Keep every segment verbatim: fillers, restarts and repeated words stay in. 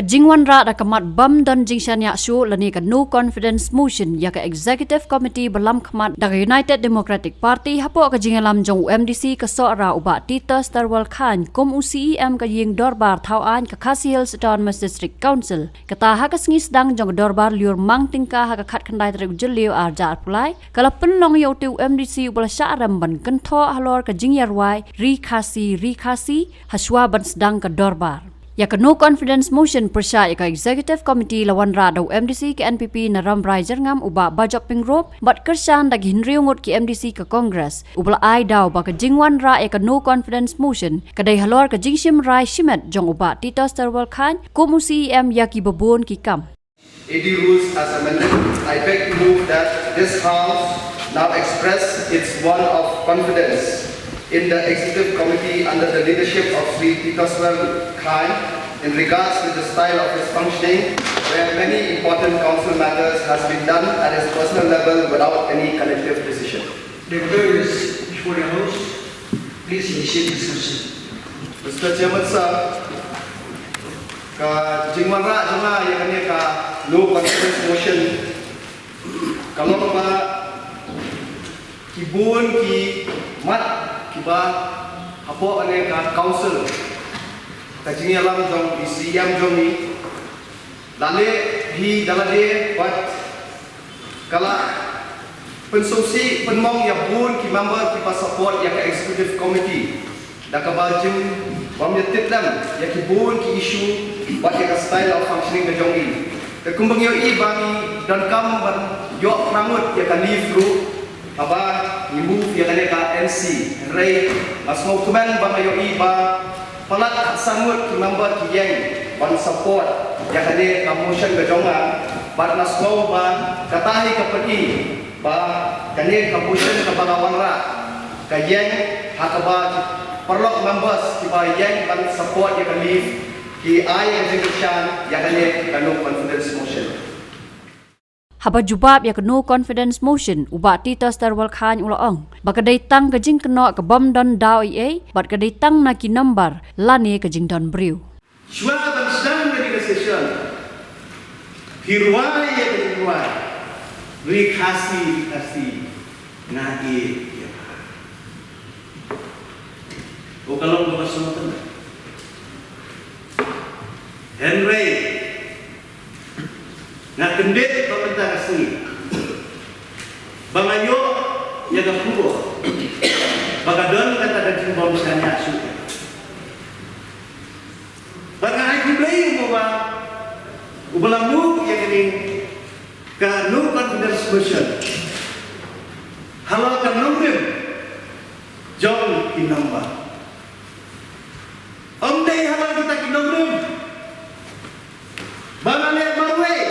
Jingwanrah da ka mat bym don jingshaniah shuh lane ka no confidence motion ïa ka Executive Committee ba lam khmat da ka United Democratic Party hapoh ka jingïalam jong u M D C ka Sohra u Bah Titus Terwel Chyne kum u C E M ka ïing dorbar thaw aiñ ka Khasi Hills Autonomous District Council. Kata ha ka sngi sdang jong ka dorbar lyiur mang tyngka ha ka khatkhyndai tarik u Jylliew arhajar arphew lai, ka la pynlong ïa utei u M D C uba la shah rem ban kynthoh halor ka jingïarwai Ri Khasi, Ri Khasi, hashwa ban sdang ka dorbar. Ïa ka no confidence motion pyrshah ïa ka Executive Committee la wanrah da u M D C ka N P P na Rambrai Jyrngam u Bah Bajop Pyngrope bad kyrshan da ki hynriew ngut ki M D C ka Congress, uba la ai daw ba ka jingwanrah ïa ka no confidence motion ka dei halor ka jingshim rai shimet jong u Bah Titus Terwel Chyne kum u C E M ïa kiba bun ki kam. A D rules as amended, I beg to move that this House now express its vote of confidence in the Executive Committee under the leadership of Shri Titus Terwel Chyne in regards to the style of his functioning, where many important council matters has been done at his personal level without any collective decision. The bill is before the House. Please initiate discussion. Mister Chairman, sir, ka jingwanrah jong nga ïa kane ka no confidence motion ka long ba ki bun ki mat kiba hapoh kane ka council, ka jingïalam jong i C E M jong ngi, la leh hi da lade bad ka la pynsngewsih pynmong ïa bun ki member kiba support ïa ka Executive Committee da kaba jin bym ïa tip lem ïa ki bun ki issue bad ïa ka style of functioning ka jong i. Te kumba ngi ïohi ba ngi donkam ban ïoh phra ngut ïa ka leave ruh haba ngi move ïa kane ka N C. Hynrei nga sngewkmen ba nga ïohi ba palat khatsan ngut ki member ki ïeng ban support ïa kane ka motion ka jong nga, bad nga sngew ba kata hi ka pyni ba kane ka motion kaba nga wanrah ka ïeng ha kaba paralok members kiba ïeng ban support ïa ka leave ki ai ka jingkyrshan ïa kane ka no confidence motion. Haba jubab ïa ka no confidence motion, u Bah Titus Terwel Chyne u la ong ba ka dei tang ka jingkynnoh ka bym don daw ei ei bad ka dei tang na ki number lane ka jingdon briew. Shuwa ban sdang kane ka session, phi rwai ïa ka jingrwai Ri Khasi, Ri Khasi, nga ïeit ïa pha. Ka long kaba sngewtynnat. Hynrei nga kyndit ba mynta ka sngi ba nga ïoh ïa ka khubor ba ka don kata ka jingbym shaniah shuh. Bad nga ai khublei ïa u Bawa uba la move ïa kane ka no confidence motion halor ka nongrim jong ki number. Ym dei halor kita ki nongrim ba nga leh marwei.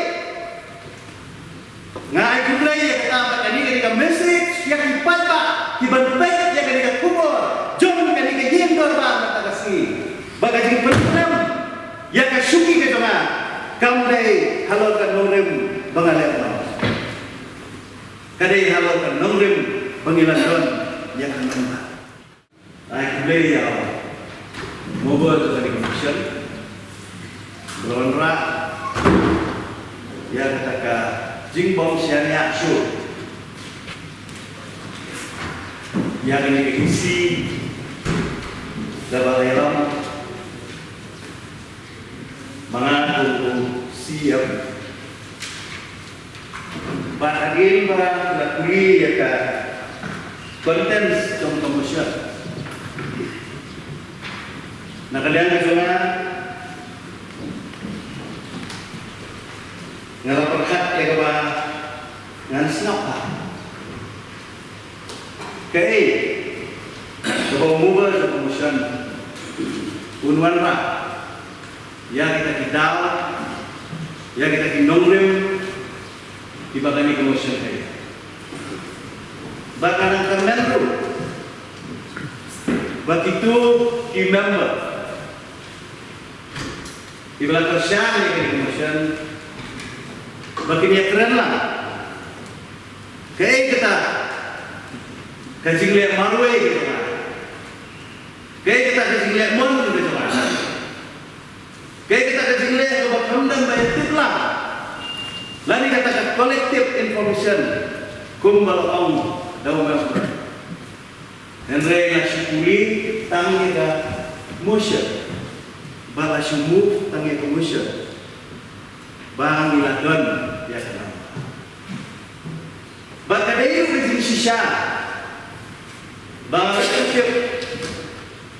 Nga ai khublei ïa kata, ba kane ka dei ka message ïa ki paidbah kiban peit ïa kane ka khubor jong kane ka ïing dorbar mynta ka sngi, ba ka jingpyntrei ïa ka shuki ka jong nga kam dei halor ka nongrim ba nga leh marwei. Ka dei halor ka nongrim ba ngi la don ïa ka nongrim. Ai khublei ïa u mover jong kane ka motion ba la wanrah ïa kata ka jingbym shaniah shuh ïa kane ka E C da ba la ïalam. Ma nga kum u C E M. Bad hadien ba la pule ïa ka contents jong ka motion, na ka liang ka jong nga, nga la pyrkhat ïa kaba ngan sngap ha kaei kaba u mover jong ka motion un wanrah ïa kita ki daw, ïa kita ki nongrim kiba kane ka motion ka ïa. Ba ka nang kyrmen ruh ba kito ki member kiba la kyrshan ïa kane ka motion ba kin ïakren lang kaei kata ka jingleh marwei ka jong nga, kaei kata ka jingleh mon ka jong nga, kaei kata ka jingleh kaba collective information kumba la ong da u member. Hynrei nga shu pule tang ïa ka motion, ba la shu move tang ïa ka motion, ba ngi la don ïa ka number. Ba ka dei ruh ka jingshisha ba ngi la tip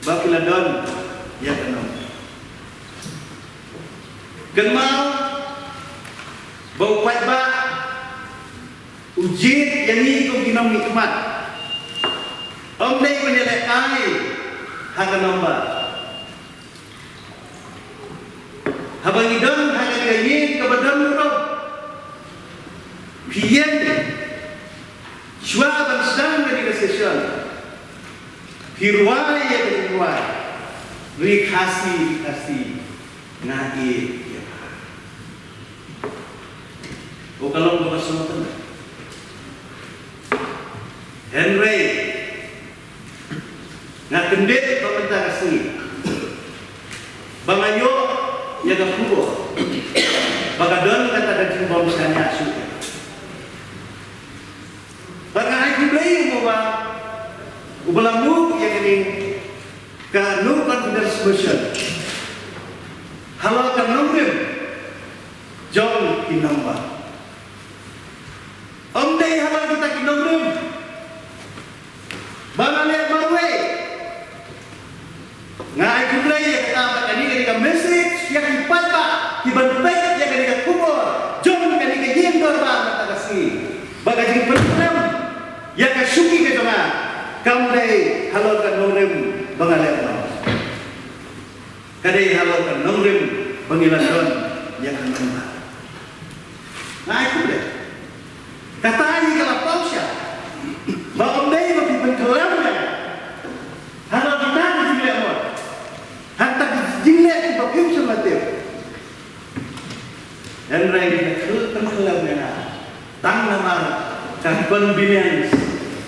ba ki la don ïa ka number. Kynmaw ba u paidbah u jied ïa ngi kum ki nongmihkhmat. Ym dei ban ïalehkai ha ka number. Haba ngi don ha kane ka ïing kaba don burom, phi ïeng shuwa ban sdang kane ka session, phi rwai ïa ka jingrwai, Ri Khasi, Ri Khasi, nga ïeit ïa pha. Ko ka long kaba sngewtynnat. Hynrei nga kyndit ba mynta ka sngi ba nga ïoh ïa ka khubor ba ka don kata ka jingbym shaniah shuh. Bad nga ai khublei ïa u Blei uba la move ïa kane ka no confidence motion halor ka nongrim jong ki nongba. Ym dei halor kita ki nongrim ba nga leh marwei. Nga ai khublei ïa kata ba kane ka dei ka message ïa ki paidbah kiban peit ïa kane ka khubor jong kane ka ïing dorbar mynta ka sngi, ba ka jingpynkhlem ïa ka shuki ka jong nga kam dei halor ka nongrim ba nga leh marwei. Ka dei halor ka nongrim ba ngi la don ïa ka nongrim. Nga ai khublei. Kata hi ka la paw sha ba ym dei ba phi pynkhlem ïa nga halor kita ki jingleh mot, ha kita ki jingleh kiba phim shym la tip. Hynrei phi pynkhlem ïa nga tang namar ka convenience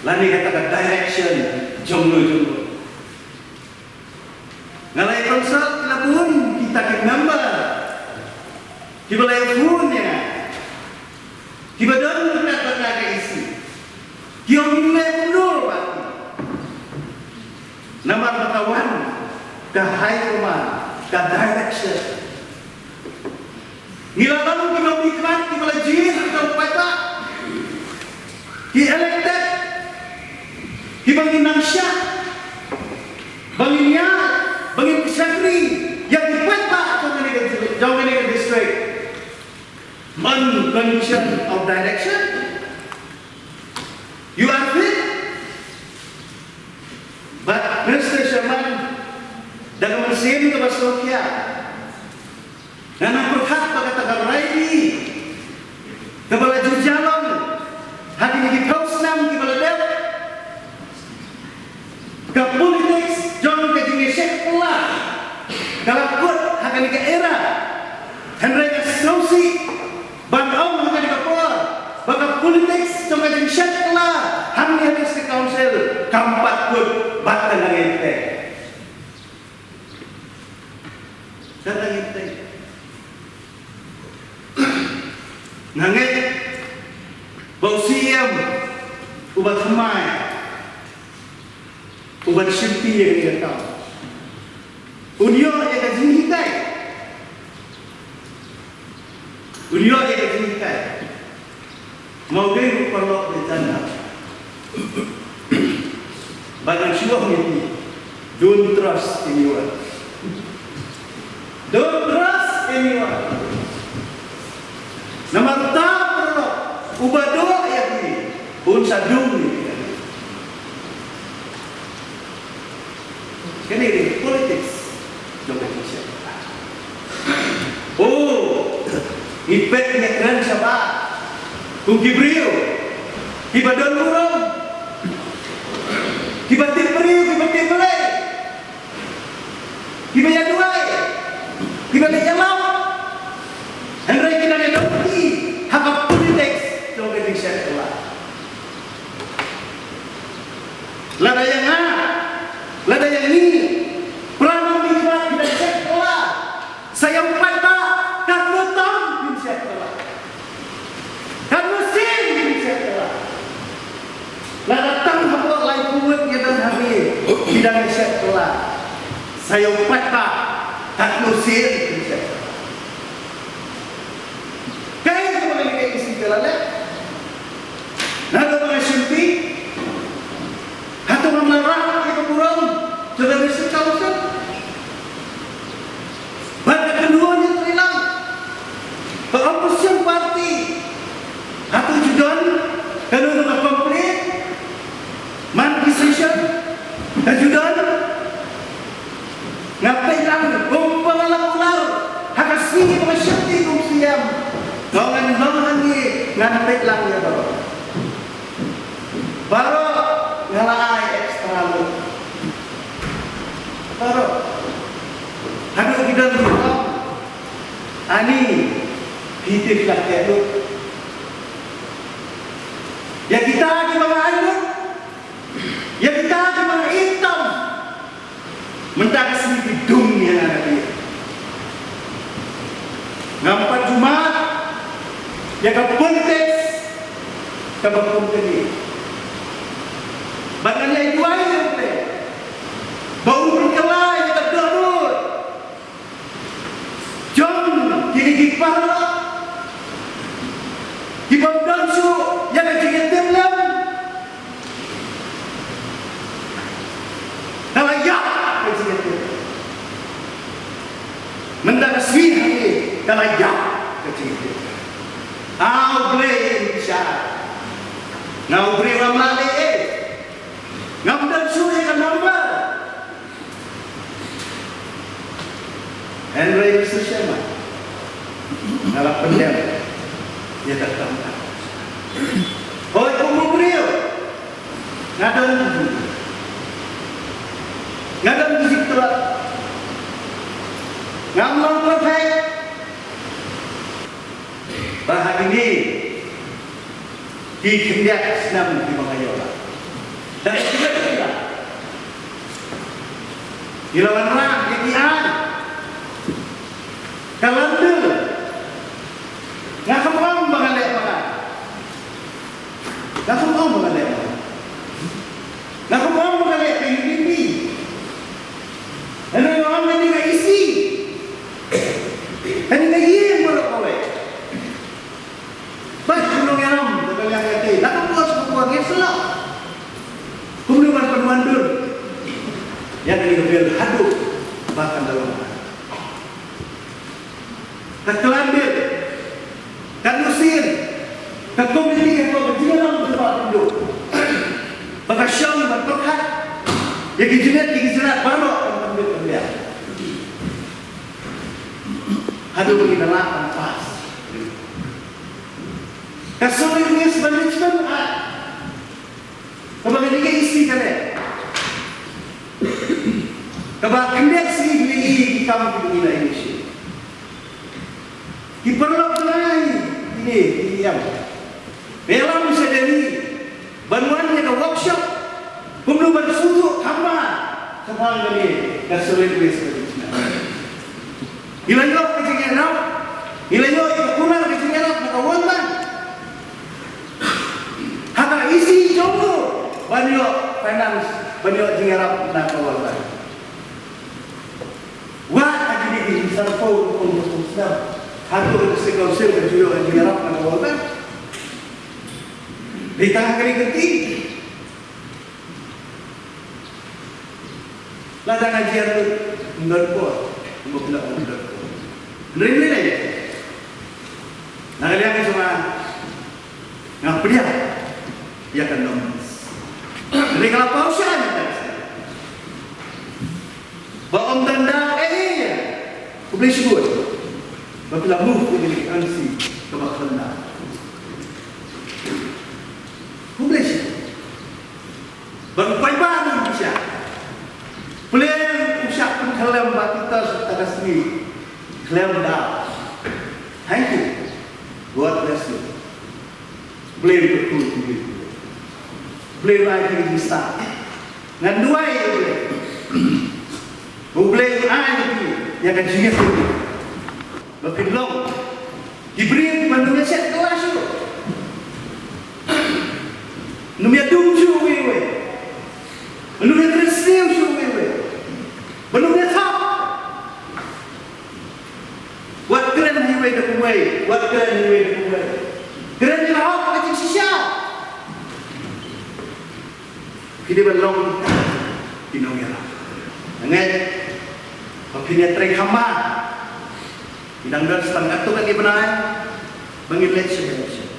lane kata ka direction jong no jong no. Nga la ïa consult la bun kita ki member kiba la ïa phone ïa nga, kiba don ryngkat bad nga ka E C, ki ong ngin leh kumno bad ki. Namar ba ka wan ka high command, ka direction. Ngi la long ki nongmihkhmat kiba la jied da u paidbah, ki elected, kiba ngin nang shah, ba ngin ïaid, ba ngin shakri ïa ki paidbah jong kane ka, jong kane ka district on condition of direction. You are fit. But Mister Sherman, da ka mynsiem kaba sngewkhia, nga nang pyrkhat ba kata ka rally kaba la ju ïalam ha kine ki phew snem kiba la dep, ka politics jong ka jingïashet kylla ka la kut ha kane ka era. Hynrei nga sngewsih ban ong ha kane ka por ba ka politics jong ka jingshet kylla hangne ha District Council kam pat kut bad ka nongïathuh. Ka nongïathuh. Nga ngeit ba u C M uba thymmai, uban shimti ïa kane ka kam, un ïoh ïa ka jinghikai. Un ïoh ïa ka jinghikai. Ma u dei ruh paralok ba ïeit, ba ngan shu ong ïa phi, don't trust anyone. Don't trust anyone. Namar uta u paralok uba doh ïa phi, un sa dung ïa phi. Kane dei politics jong ka jingshet. Oh, ngi peit, ngi kren shabar kum ki briew kiba don burom, kiba tip briew, kiba tip Blei, kiba ïaduwai, kiba leh ïalam. Hynrei ki dang ïadon ki ha ka politics jong ka jingshet kylla. Lada ïa nga, lada ïa ngi, para nongmihkhmat ki dang shet kylla, sa ïa u paidbah katno tam kin shet kylla. Dang shet kylla. Sa ïoh pat ba katno sien shet. Kaei kaba ngi ka isi ka la leh? Naduh ba nga shim ti, hato ngam la rah ïa ka burom jong ka District Council? Bad ka kynhun ïatreilang ka opposition party, hato ju don kano kano ka complain man ki session? Ka ju don? Nga peit lang kumba nga la kular ha ka sngi ba nga shakti kum C M. To ngan long hangne ngan peit lang ïa baroh. Baroh nga la ai extra lut. Baroh. Haduh ki don ki ong, ani, phi tip la te lut. Ïa kita kiba nga ai lut, ïa kita kiba nga itom, mynta ka sngi ki dung ïa nga na biang. Ngam pat ju mad ïa ka politics kaba kum kane. Bad ngan ïai duwai ïa U Blei ba un pynkylla ïa ka dohnud jong kine ki paralok kiba ym don shuh ïa ka jingïatiplem. Ka la ïap ka jingïatiplem. Mynta ka sngi hangne ka la ïap ka jingïatiplem. A U Blei in bishar. Nga U Blei ngam lah leh ei. Ngam don shuh ïa ka number. Hynrei Mister Sherman, nga la pyndem ïa ka kam ka. Hooid, kum u briew nga don, nga don ki jingtlot. Ngam long perfect. Ba ha kine ki khyndiat snem kiba nga ïoh, da ka jingïoh ngi la wanrah ïa ki aiñ. Ka London, nga kham ong ba nga leh ma nga. Nga kham ong ba nga leh ma nga. Nga kham ong ba nga leh ka U D P. Hynrei nga ong kane ka isi, kane ka ïing baroh kawei. Bad kumno ngi ïalam da ka liang ka tei, la ka por sha ka por ngi sylloh. Kumno ban pynwandur ïa kane ka bill haduh ba kan da long. Ka klam bill, ka nusin, ka komiti ka, ka jingïalam ka ba pynduh ba ka shong ban pyrkhat ïa ki jingit ïa ki jingit baroh ban pynduh ban biang. Haduh ba ngi da lah ban pass. Ka Solid Waste Management Act, kaba kane ka isi ka leh, kaba khyndiat sngi ngi ïohi ki kam kiba ngi la initiate. Ki paralok jong ngi, kine ki ïam, ba ïalam sha Delhi ban wan ïa ka workshop kumno ban sngewthuh khamba shaphang kane ka Solid Waste Management. Ngi la ïoh ka jingïarap, ngi la ïoh ïa ka kular ka jingïarap na ka World Bank. Ha ka isi jong u ban ïoh finance, ban ïoh jingïarap na ka World Bank. Wat ha kine ki san phew phew snem, hato ka District Council ka ju ïoh jingïarap na ka World Bank? Dei tang ha kane ka kti. Lada nga jia ruh, ym don por, ym don por, ym don por. Hynrei mynne, na ka liang ka jong nga, nga pdiang ïa ka numbers. Hynrei nga la paw shai ïa ka, ba ym don daw ei ei. Khublei shibun ba phi la move ïa kane ka M C kaba khlem daw. Khublei shibun. Bad u paidbah ngi pyrshah. Pleng u shah pynkhyllem ba kita sha ka sngi khlem daw. Thank you. God bless you. Blei u kyrkhu ïa phi. Blei u ai ïa phi jingstad. Ngan duwai ïa U Blei. U Blei u ai ïa phi ïa ka jingïakhun. Ba phin long ki briew kiba ym ïa shet kylla shuh, ym ïa dung shuh uwei uwei, ym ïa trei sniew shuh. Wei da kumwei, wat kren wei da kumwei. Kren ïa la hok ka jingshisha. Phi dei ban long ki nongïalam. Nga ngeit ba phin ïatrei kham bha. Ngi dang don sa tang katto katne bnai ba ngin leit sha election.